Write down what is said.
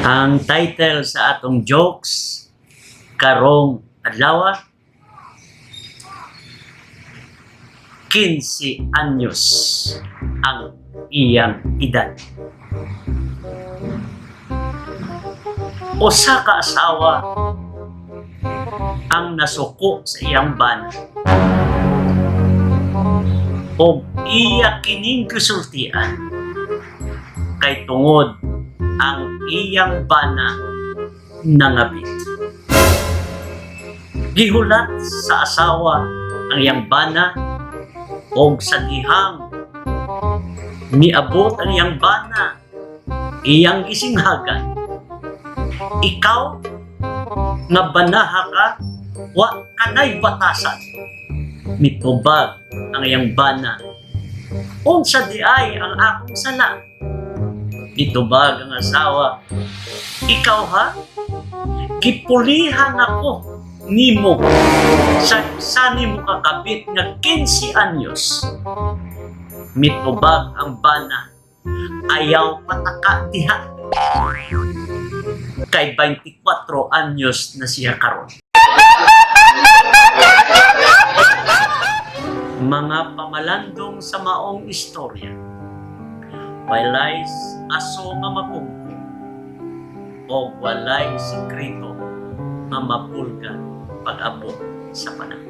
Ang title sa atong jokes karong adlaw, 15 anyos ang iyang edad. Usa ka asawa ang nasuko sa iyang bana og iya kining gisultian kay tungod ang iyang bana nangabit. Gihulat sa asawa ang iyang bana og sa dihang miabot ang iyang bana, iyang gisinghagan, "Ikaw nga banaha ka, wa kanay batasan." Mitubag ang iyang bana, "Unsa diay ang akong sala?" Mitubag ang asawa, "Ikaw ha, gipulihan ako nimo sa sa nimo kakabit nga 15 anyos." Mitubag ang bana, "Ayaw pataka diha. Kay 24 anyos na siya karon." Mga pamalandong sa maong istorya: walay aso nga mapugko o walay sikreto nga mapulga pag-abot sa panahon.